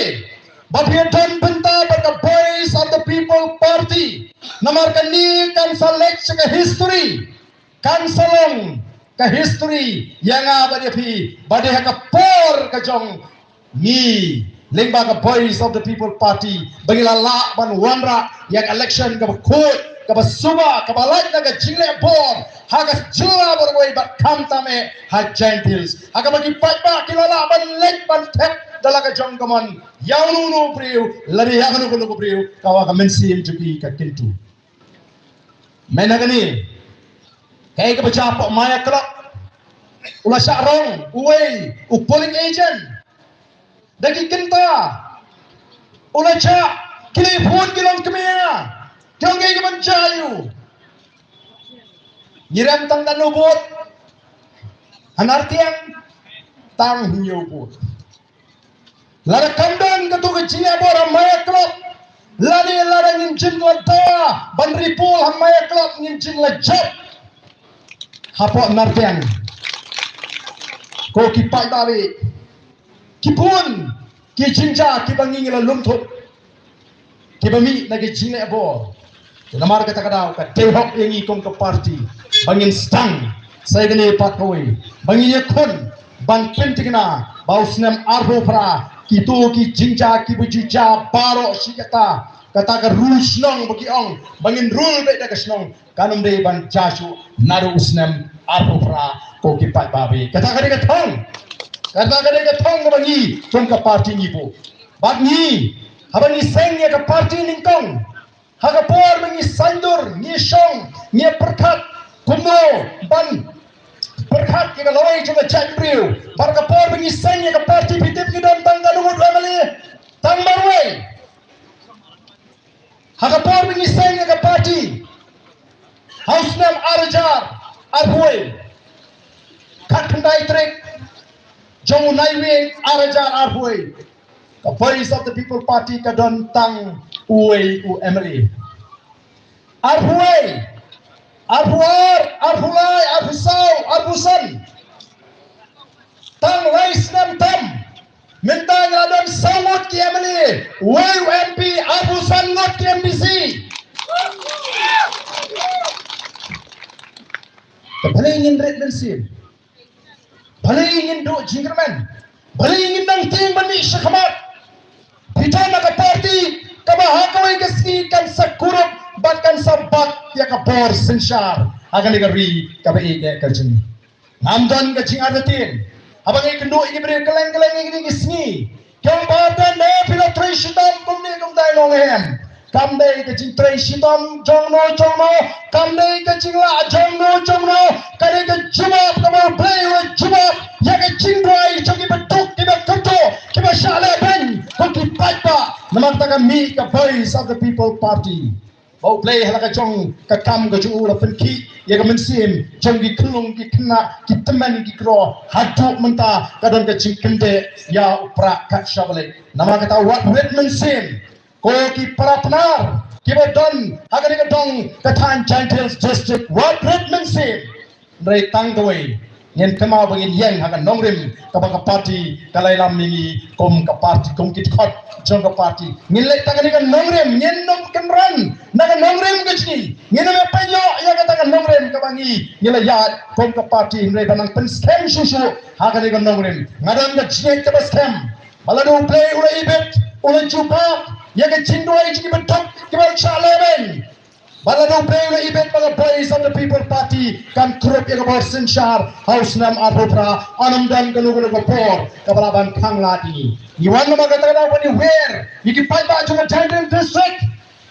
ba phi ïa don bynta bad ka Voice of the People Party. Namar kane kan sa leit sha ka history. Kan sa long ka history ïa nga bad ïa phi ba dei ha ka por ka jong ngi lyngba ka Voice of the People Party ba ngi la lah ban wanrah ïa ka election kaba khuid, kaba suba, kaba lait na ka jingleh bor ha ka jylla baroh kawei bad khamtam eh ha Jaintia Hills, ha kaba ki paidbah ki la lah ban leit ban thep da la ka jong ka mon ïa uno uno u briew lane ïa kano kano ka briew kaba ka mynsiem jong ki ka kyntu. Mynta kane, kaei kaba jia hapoh Maya Club? U la shah rong uwei u polling agent da ki kynta. U la shah, ki la ïa phone ki long kmie. Ki ong kaei kaban jia ïa u? Ngi rem tang da hynñiew vote. Ha Nartiang tang hynñiew vote. Lada kam don kato ka jingleh bor ha Maya Club, lane lada ngin jin la da ban repoll ha Maya Club, ngin jin la jop hapoh Nartiang. Ko ki paidbah, ki bun ki jingjia kiba ngi ngi la lum thup, kiba mih na ki jingleh bor. Namar kata ka daw ka dei hok ïa ngi kum ka party ba ngin sdang sa ïa kane pat kawei, ba ngin ïakhun ban pynthikna ba u snem arphew phra kito ki jingjia kiba ju jia baroh shi katta, kata ka rule shnong ba ki ong ba ngin rule beit da ka shnong, kan ym dei ban jia shuh naduh u snem arphew phra. Ko ki paidbah, kata ka dei ka thong, kata ka dei ka thong kaba ngi kum ka party ngi buh. Bad ngi, haba ngi seng ïa ka party nyngkong, ha ka por ba ngi saiñdur, ngi shong, ngi pyrkhat kumno ban pyrkhat ïa ka lawei jong ka jaitbynriew. Bad ka por ba ngi seng ïa ka party, phi tip ngi don tang katno ngut u MLA? Tang marwei. Ha ka por ba ngi seng ïa ka party ha u snem ar hajar arphew, khatkhyndai tarik jong u Naiwieng ar hajar arphew, ka Voice of the People Party ka don tang uwei u MLA. Arphew, arphew ar, arphew lai, arphew saw, arphew san, tang lai snem tam. Mynta ngi la don saw ngut ki MLA, uwei u MP, arphew san ngut ki MDC. Te balei ngin rit mynsiem? Balei ngin duh jingkyrmen? Balei ngin nang tieng ban mih shakhmat? Phi don ha ka party kaba ha kawei ka sngi kan sa kurup bad kan sa bat ïa ka bor synshar ha kane ka ri kaba ïeit ka jong ngi. Ngam don ka jingartatien haba ngi kynduh ïa ki briew kylleng kylleng ïa kine ki sngi. Ki ong ba don ne phi la trei shitom kumne kumtai, nong em. Kam dei ka jingtrei shitom jong no jong no, kam dei ka jinglah jong no jong no. Ka dei ka jubab kaba U Blei u la jubab ïa ka jingduwai jong kiba duk, kiba kyrduh, kiba shah lehbeiñ, ko ki paidbah. Namar kata ka mih ka Voice of the People Party. Ba U Blei ha la ka jong ka kam ka jong u la pynkhih ïa ka mynsiem jong ki khyllung ki khynnah, ki tymmen ki kro, haduh mynta ka don ka jingkyndit ïa u prah kat sha ba leit. Namar kata wat rit mynsiem, ko ki parapar kiba don ha kane ka dong ka thaiñ Jaintia Hills District, wat rit mynsiem. Hynrei tang kawei, Ngin kynmaw ba ngin ïeng ha ka nongrim kaba ka party ka la ïalam ïa ngi kum ka party, kum ki dkhot jong ka party. Ngin leh tang kane ka nongrim, ngin ym kynran na ka nongrim ka jong ngi. Ngin ym ïapeit noh ïa kata ka nongrim kaba ngi ngi la ïaid kum ka party, hynrei ba nang pynskhem shuh shuh ha kane ka nongrim. Nga don ka jingngeit kaba skhem ba lada U Blei u la ibit, u la jubab ïa ka jingduwai jong ki bynta kiba la shah lehbeiñ. Ba lada U Blei u la ibit, ba ka Voice of the People Party kan kurup ïa ka bor synshar ha u snem arphew phra, yn ym don kano kano ka bor kaba lah ban khang lad ïa ngi. Ngi wan namar kata ka daw ban ïawer ïa ki paidbah jong ka Jaintia Hills District.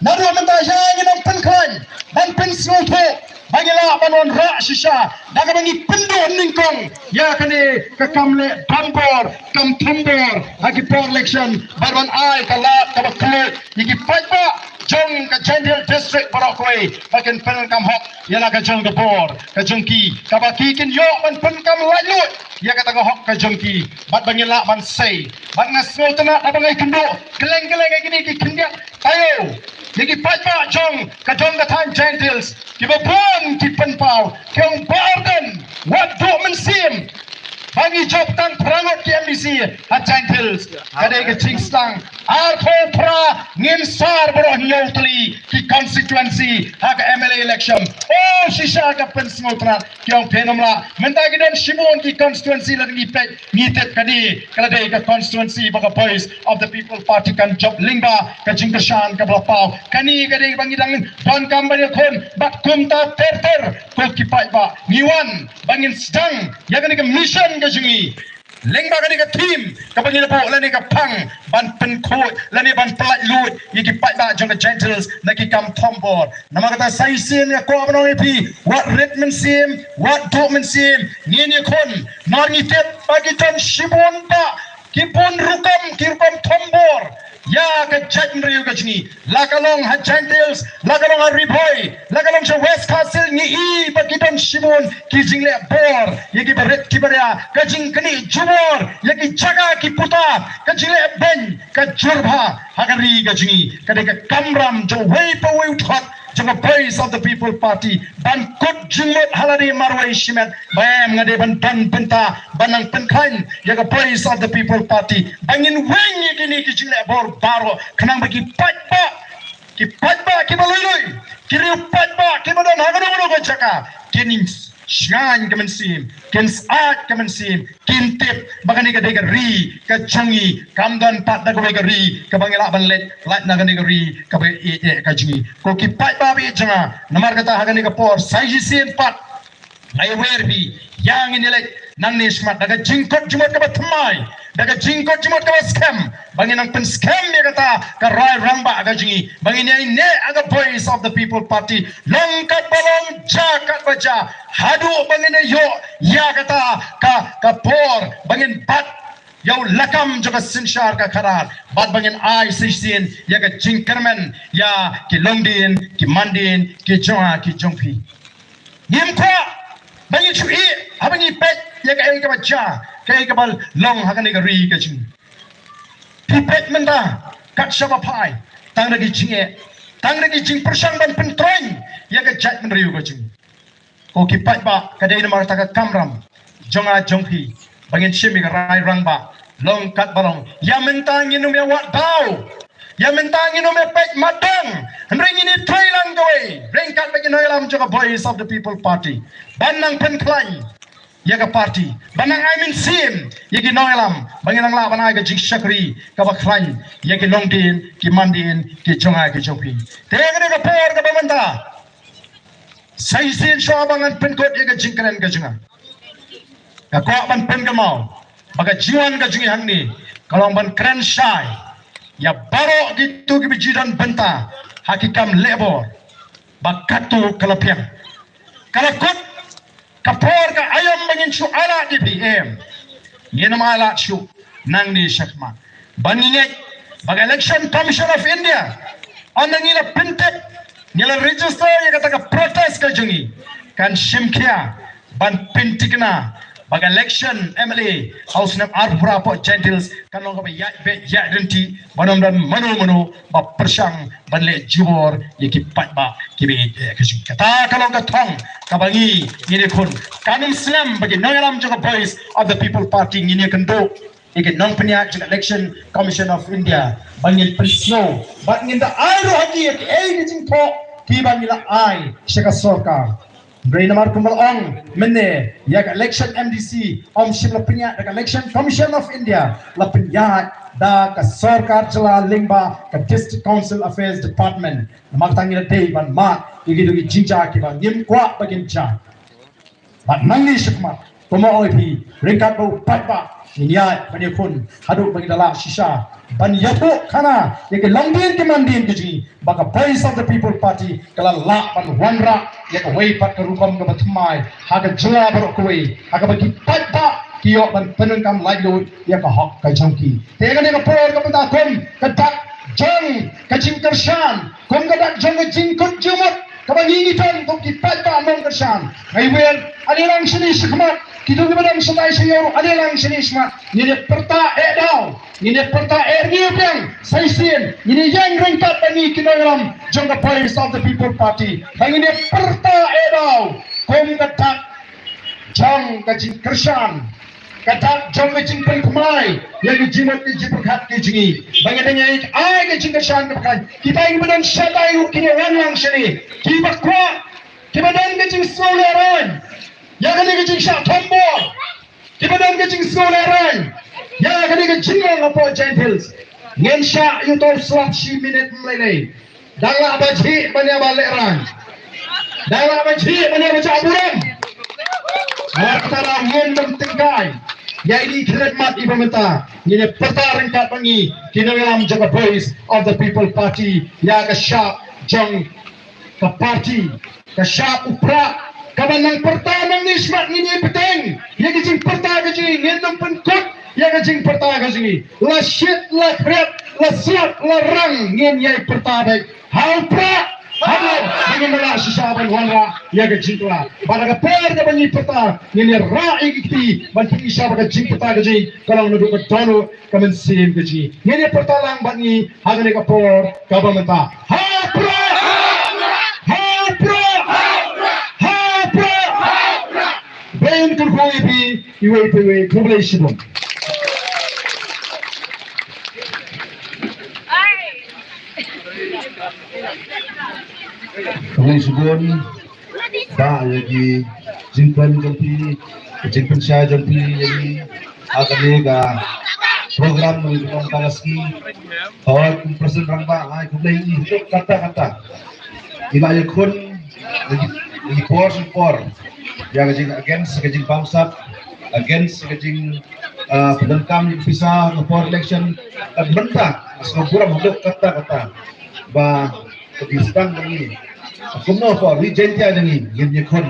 Naduh mynta ïa ngi nang pynkhlaiñ ban pynsngewthuh ba ngi lah ban wanrah shisha da kaba ngi pynduh nyngkong ïa kane ka kam leh donbor kam thombor ha ki por election, bad ban ai ka lad kaba khluid ïa ki paidbah jong ka Jaintia Hills District baroh kawei ba kin pyndonkam hok ïa la ka jong ka bor ka jong ki, kaba ki kin ïoh ban pyndonkam laitluid ïa kata ka hok ka jong ki. Bad ba ngin lah ban sei, bad nga sngewtynnat haba nga ïakynduh kylleng kylleng ïa kine ki khyndiat taïew ïa ki paidbah jong ka dong ka thaiñ Jaintia Hills kiba bun ki pynpaw, ki ong Bah Ardent, wat duh mynsiem ba ngi jop tang phra ngut ki M D C ha Jaintia Hills. Ka dei ka jingsdang, arphew phra ngin sar baroh hynñiew tylli ki constituency ha ka M L A election. Oh, shisha ka pynsngewtynnat. Ki ong phin ym lah. Mynta ki don shibun ki constituency, lada ngi peit ngi tip kane ka la dei ka constituency ba ka Voice of the People Party kan jop lyngba ka jingkyrshan kaba la paw. Kane ka dei ba ngi dang donkam ban ïakhun bad kumta ter ter. Ko ki paidbah, ngi wan ba ngin sdang ïa kane ka mission ka jong ngi lyngba kane ka theme kaba ngi la buh lane ka phang ban pynkhuid lane ban pyllait luid ïa ki paidbah jong ka Jaintia Hills na ki kam thombor. Namar kata sa shisien nga kwah ban ong ïa phi, wat rit mynsiem, wat duh mynsiem. Ngin ïakhun namar ngi tip ba ki don shibun bah, ki bun rukom, ki rukom thombor ïa ka jaitbynriew ka jong ngi. La ka long ha Jaintia Hills, la ka long ha Ri Bhoi, la ka long sha West Khasi Hills, ngi i ba ki don shibun ki jingleh bor ïa ki barit ki baria, ka jingknieh jubor ïa ki jaka ki puta, ka jingleh beiñ, ka jur bha ha ka ri ka jong ngi. Ka dei ka kamram jong uwei pa uwei u dkhot jong ka Voice of the People Party ban kut jingmut ha lade marwei shimet ba em nga dei ban don bynta ban nang pynkhlaiñ ïa ka Voice of the People Party ba ngin weng ïa kine ki jingleh bor baroh khnang ba ki paidbah, ki paidbah kiba lui lui, ki riew paidbah kiba don ha kano kano ka jaka kin shngaiñ ka mynsiem, kin syaid ka mynsiem, kin tip ba kane ka dei ka ri ka jong ngi, kam don pat da kawei ka ri kaba ngi lah ban leit lait na kane ka ri kaba ïeit ïeit ka jong ngi. Ko ki paidbah ba ïeit jong nga, namar kata ha kane ka por sa shisien pat nga ïawer ïa phi, ïa ngin ïaleit nangne shakhmat da ka jingkut jingmut kaba thymmai, da ka jingkut jingmut kaba skhem, ba ngin nang pynskhem ïa kata ka rai rangbah ka jong ngi, ba ngin ïaineh ha ka Voice of the People Party, long katba long, jia katba jia, haduh ba ngin ïoh ïa kata ka, ka por ba ngin bat ïa u lakam jong ka synshar ka khadar, bad ba ngin ai shisien ïa ka jingkyrmen ïa ki longdien ki mandien ki jong nga ki jong phi. Ngim kwah ba ngi shu ïeh haba ngi peit ïa kaei kaba jia, kaei kaba long ha kane ka ri ka jong ngi. Phi peit mynta kat shaba phai, tang da ki jingeh, tang da ki jingpyrshang ban pyntroiñ ïa ka jaitbynriew ka jong ngi. Ko ki paidbah, ka dei namar kata ka kamram jong nga jong phi ba ngin shim ïa ka rai rangbah long katba long. Ïa mynta ngin ym ïa wad daw, ïa mynta ngin ym ïa peit mat dang, hynrei ngin ïa trei lang kawei ryngkat bad ki nongïalam jong ka Voice of the People Party ban nang pynkhlaiñ ïa ka party, ban nang ai mynsiem ïa ki nongïalam ba ngin nang lah ban ai ka jingshakri kaba khlaiñ ïa ki longdien ki mandien ki jong nga ki jong phi. Te kane ka por kaba mynta, sa shisien shuwa ba ngan pynkut ïa ka jingkren ka jong nga, nga kwah ban pynkynmaw ba ka jingwan ka jong ngi hangne ka long ban kren shai ïa baroh kito kiba ju don bynta ha ki kam leh bor ba katto ka la pdiang, ka la kut ka por ka aïom ba ngin shu ailad ïa phi, em. Ngin ym ailad shuh nangne shakhmat. Ba ngi ngeit ba ka Election Commission of India, ynda ngi la pyntip, ngi la register ïa kata ka protest ka jong ngi, kan shim khia ban pynthikna ba ka election M L A ha u snem arphew phra hapoh Jaintia Hills kan long kaba ïaid beit ïaid ryntih, ban ym don mano mano ba pyrshang ban leh jubor ïa ki paidbah kiba ïeit. Ka jing kata ka long ka thong kaba ngi ngin ïakhun. Kan ym slem ba ki nongïalam jong ka Voice of the People Party ngin ïakynduh ïa ki nongpynïaid jong ka Election Commission of India ba ngin pynsngew bad ngin da ai ruh ha ki ïa kiei ki jingthoh kiba ngi la ai sha ka sorkar. Hynrei namar kumba la ong mynne, ïa ka election M D C ym shym la pynïaid da ka Election Commission of India, la pynïaid da ka sorkar jylla lyngba ka District Council Affairs Department. Namar kata ngi la dei ban mad ïa kito ki jingjia kiba ngim kwah ba kin jia. Bad nangne shakhmat, kumba ong ïa phi, ryngkat bad u paidbah ngin ïaid ban ïakhun haduh ba ngin da lah shisha ban ïathuh khana ïa ki longdien ki mandien ki jong ngi ba ka Voice of the People Party ka la lah ban wanrah ïa kawei pat ka rukom kaba thymmai ha ka jylla baroh kawei, ha kaba ki paidbah ki ïoh ban pyndonkam laitluid ïa ka hok ka jong ki. Te kane ka por ka mynta kum ka dak jong ka jingkyrshan, kum ka dak jong ka jingkut jingmut kaba ngi ngi don kum ki paidbah nongkyrshan. Ngi wer, ale lang shane shakhmat, kito kiba don shatai sha ïew, ale lang shane shakhmat. Ngin ïa pyrta eh daw, ngin ïa pyrta eh rngiew biang sa shisien, ngin ïa ïeng ryngkat bad ngi ki nongïalam jong ka Voice of the People Party. Ba ngin ïa pyrta eh daw kum ka dak jong ka jingkyrshan, ka dak jong ka jingpynthymmai ïa ka jingmut ka jingpyrkhat ka jong ngi. Ba ngin ïa ai ka jingkyrshan kaba khlaiñ. Kita kiba don shatai ruh kin ïa wan lang shane, kiba kwah, kiba don ka jingsngewlehraiñ ïa kane ka jingshah thombor, kiba don ka jingsngewlehraiñ ïa kane ka jinglong hapoh Jaintia Hills. Ngin shah ïa uto u slap shi minit ym lei lei. Dang lah ba jhieh ban ïa ba lehraiñ, dang lah ba jhieh ban ïa ba jah burom. Namar kata daw ngin ym tyngkai ïa ine i khyrnit mat iba mynta. Ngin ïa pyrta ryngkat bad ngi ki nongïalam jong ka Voice of the People Party ïa ka shap jong ka party, ka shap u prah kaba nang pyrta nangne shakhmat. Ngin ïa bteng ïa ka jingpyrta ka jong ngi, ngin ym pynkut ïa ka jingpyrta ka jong ngi. La shit la khriat, la slap la rang, ngin ïa pyrta beit ha u prah. Haduh ba ngin da lah shisha ban wanrah ïa ka jingkylla. Bad ha ka por kaba ngi pyrta ngin ïa rah ïa ki kti ban pyni shisha ba ka jingpyrta ka jong ngi ka long naduh ka dohnud ka mynsiem ka jong ngi. Ngin ïa pyrta lang bad ngi ha kane ka por kaba mynta. Ha u prah! Ha u prah! Ha u prah! Ba ngin kyrkhu ïa phi iwei pa iwei. Khublei shibun. Khublei shibun. Ba ïa ki jingkren jong phi, jingpynshai jong phi ïa ngi ha kane ka program ngi ka sngi. Hooid, President Rangbah, ai khublei ïa ngi kata kata. Ngi la ïakhun ïa ngi por sha por ïa ka jing against ka jingbamsap, against ka jing, ah, pyndonkam ïa ka pisa ha ka por election. Ka bynta ka sngewburom haduh katta katta ba ka dei sdang jong ngi. Kumno hapoh Ri Jaiñtia jong ngi ngin ïakhun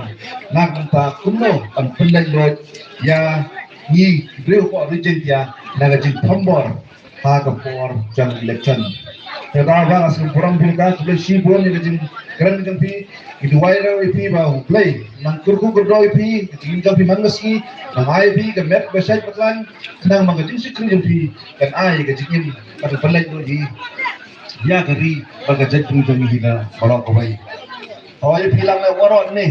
na ka bynta kumno ban pynlait luid ïa ngi ki briew hapoh Ri Jaiñtia na ka jingthombor ha ka por jong election. Te da ba nga sngewburom phi da khublei shibun ïa ka jingkren jong phi. Ngi duwai ruh ïa phi ba U Blei un nang kyrkhu kyrdoh ïa phi, ka jingim jong phi man ka sngi, nang ai ïa phi ka met ba shait ba khlaiñ, khnang ba ka jingshakri jong phi kan ai ka jingim kaba pynlait luid ïa ka ri bad ka jaitbynriew jong ngi hi baroh kawei. Hooid, phi lang leh waroh ne.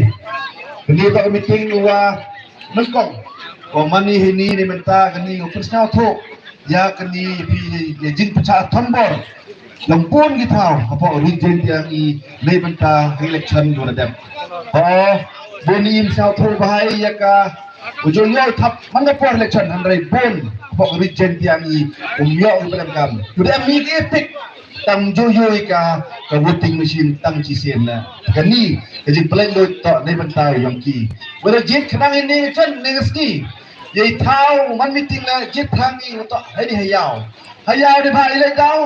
Kane ka meeting wa nyngkong. Wa mane hi ne mynta kane u pynsngewthuh ïa kane phi ïa jingpynshah thombor jong bun ki thaw hapoh Ri Jaiñtia ngi na ka bynta election ba la dep. Hooid, bun ym sngewthuh bha ïa ka u ju ïoh thap man ka por election, hynrei bun hapoh Ri Jaiñtia ngi um ïoh ki ba donkam. U dei mi ki epic. Tang ju ïoh ka, ka voting machine tang shisien na. Kane ka jingpynlait luid to na ka bynta jong ki. Wada jied khnang ïa ne ka election ne ka sngi. Ïa i thaw man meeting la jied khnang ïa to ha ïa ha ïaw. Ha ïaw dei ba i leit daw.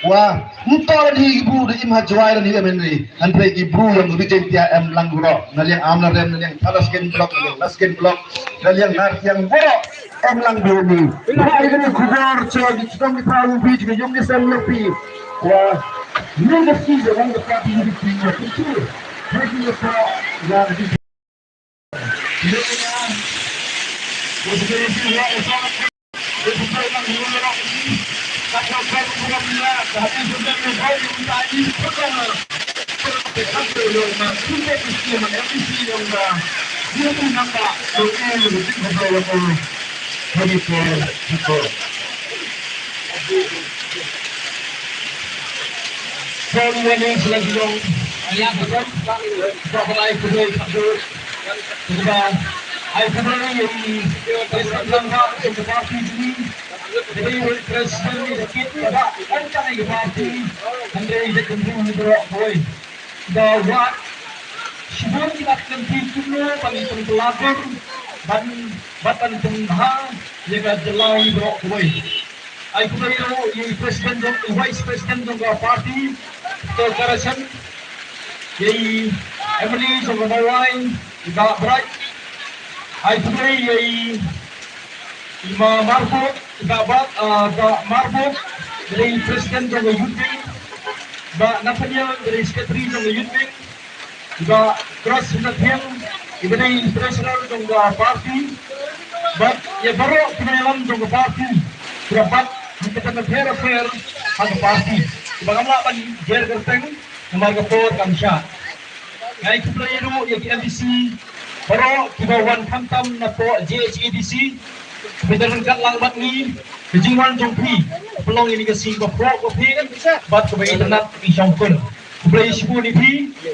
Wa, ym to lane ki bru da im ha Jowai lane im hynrei. Hynrei ki bru jong Ri Jaiñtia em lang baroh. Na liang Amlarem, na liang Thadlaskein Block, na liang Laskein Block, na liang Nartiang baroh. Em lang bun ni. Ba ïa kane ka khubor sha ki shnong ki thaw jong phi, ki ïung ki sem jong phi. Wa, ïa ka sngi jong ka party U D P, ïa ka sngi. Thank you, sir. Ïa ka sngi. From winning selection, I have to come. From I could make a good. Ai khublei ïa i President jong ka party jong ngi. Dei i President ïa ka kit kaba ong ka ïa ka party. Hynrei da kyntu hi baroh kawei. Da wad shibun ki dak kyntu kumno ban pynkylla ban ban ban pynbha ïa ka jylla hi baroh kawei. Ai khublei ruh ïa i President jong, i Vice President jong ka party, Doctor Karasan, ïa i M L A jong ka Mawlai, i Bah Bright. Ai khublei ïa i, i Ma Marbuk, i Bah, Bah, ah, Bah Marbuk, ïa i President jong ka Youth Wing, Bah Nathaniel, ïa i Secretary jong ka Youth Wing, i Bah Cross Hynñiewtrep, i ba dei i treasurer jong ka party, bad ïa baroh ki nongïalam jong ka party, kiba bat ha ki kyrteng bapher bapher ha ka party, kiba ngam lah ban jer kyrteng namar ka por kam shah. Nga ai khublei ruh ïa ki M D C baroh kiba wan khamtam napoh J H A D C, kiba don ryngkat lang bad ngi. Ka jingwan jong phi ka pynlong ïa kane ka sngi kaba phrang bad kaba itynnad ïa ki shongkun. Khublei shibun ïa phi,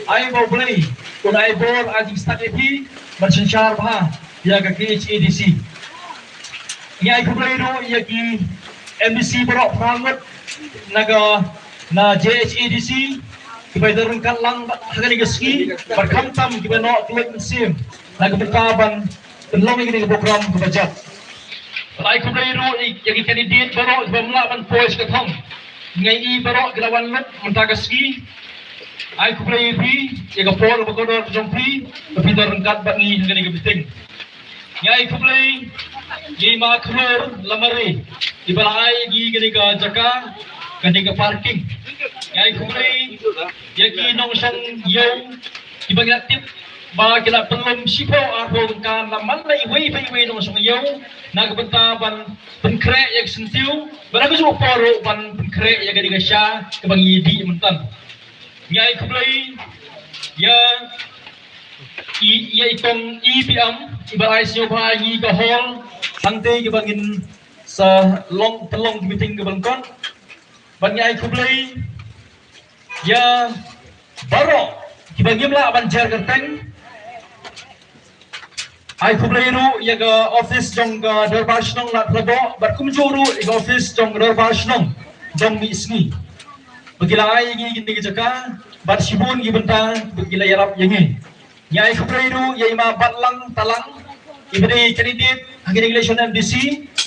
ai ba U Blei un ai bor, ai jingstad ïa phi ban synshar bha ïa ka K H A D C. Ngi ai khublei ruh ïa ki M D C baroh phra ngut na ka, na J H A D C, kiba don ryngkat lang ha kane ka sngi bad khamtam kiba noh khlem mynsiem na ka bynta ban pynlong ïa kane ka program kaba jat. Bad ai khublei ruh ïa ki candidate baroh kiba ym lah ban poi sha ka thong. Nga i baroh ki la wan lut mynta ka sngi. Ai khublei ïa phi ïa ka por kaba kordor jong phi ba phi don ryngkat bad ngi ha kane ka meeting. Nga ai khublei ïa i Ma Khmer Lamare iba la ai ïa ngi kane ka jaka, kane ka parking. Nga ai khublei ïa ki nongshong ïew kiba ngi la tip ba ki la pynlong shiphew arphew tyngka na man la iwei pa iwei nongshong ïew na ka bynta ban pynkhreh ïa ka syntiew bad ha kajuh ka por ruh ban pynkhreh ïa kane ka sha kaba ngi dih mynta. Nga ai khublei ïa i, ïa i kong E P M iba la ai sngewbha ïa ngi ka hall hangtei kaba ngin sa long, pynlong ka meeting kaba lyngkot. Bad nga ai khublei ïa baroh kiba ngim lah ban jer kyrteng. Ai khublei ruh ïa ka office jong ka Dorbar Shnong Ladphalaboh bad kumjuh ruh ïa ka office jong ka Dorbar Shnong Dong Mihsngi ba ki la ai ïa ngi kane ka jaka bad shibun ki bynta ba ki la ïarap ïa ngi. Nga ai khublei ruh ïa i Ma Batlang Talang iba dei candidate ha kane ka election M D C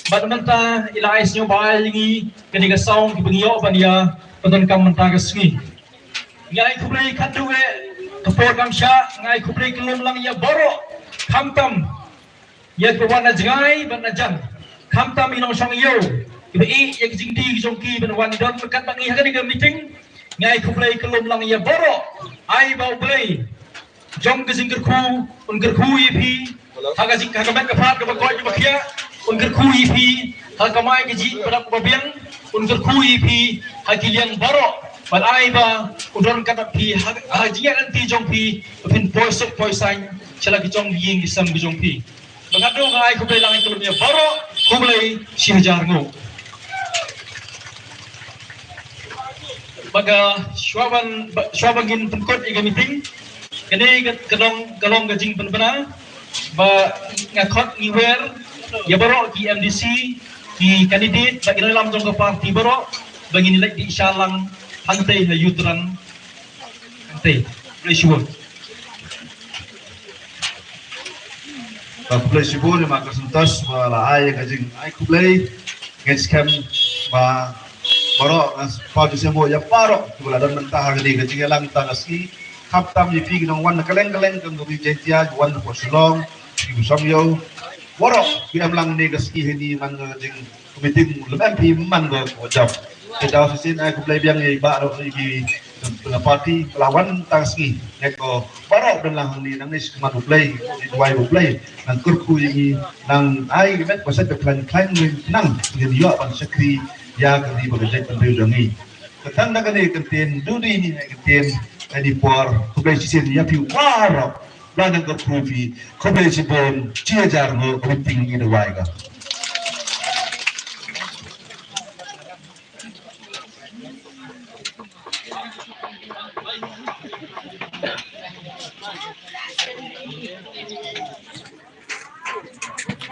bad mynta i la ai sngewbha ïa ngi kane ka sawng kiba ngi ïoh ban ïa pyndonkam mynta ka sngi. Nga ai khublei khatduh eh, ka por kam shah, nga ai khublei khlem lang ïa baroh, khamtam ïa kiba wan na jngai bad na jan, khamtam i nongshong ïew kiba ïeh ïa ki jingdie jong ki ban wan don ryngkat bad ngi ha kane ka meeting. Nga ai khublei khlem lang ïa baroh, ai ba U Blei jong ka jingkyrkhu un kyrkhu ïa phi ha ka jing, ha ka met ka phad kaba koit kaba khiah, un kyrkhu ïa phi ha ka kamai kajih ba dap ba biang, un kyrkhu ïa phi ha ki liang baroh. Bad ai ba u don ryngkat bad phi ha, ha ka jingïaid lynti jong phi ba phin poi suk poi saiñ sha la ki jong ki ïing ki sem ki jong phi. Ba nga dang ai khublei lang ïa baroh, khublei shihajar nguh. Ba ka shuwa ban, ba, shuwa ban ngin pynkut ïa ka meeting, kane ka, ka long, ka long ka jingpynbna ba nga khot ngi wer ïa baroh ki M D C, ki candidate bad ki nongïalam jong ka party baroh ba ngin leit dih sha lang hangtei ha U-turn hangtei. Khublei shibun. Ba khublei shibun ïa ma ka Santosh ba la ai ka jingai khublei. Ngeit skhem ba baroh nga sngewbha jingmut ïa baroh kiba la don mynta ha kane ka jingïalang mynta ka sngi. Khamtam ïa phi ki nongwan na kylleng kylleng ka ri Jaiñtia, wan na pdeng Shillong, phi ki nongshong ïew. Baroh phi em lang ne ka sngi hynne man ka jing committee lem em phi man ka jam. Te da shisien ai khublei biang ïa i bah ruh ïa ki Nga party ka la wan tang sngi. Ngi ko baroh don lang hangne, nangne sha khmat U Blei, ngi duwai U Blei nang kyrkhu ïa ngi, nang ai ka met ba shet ba khlaiñ khlaiñ, ngi nang ngin ïoh ban shakri ïa ka ri bad ka jaitbynriew jong ngi. Ka tang da kane ka ktien, dudi ngi ha ka ktien, ha kane ka por, khublei shisien ïa phi baroh. Ba nang kyrkhu phi, khublei shibun, shi hajar nguh, ka meeting ngi duwai ka.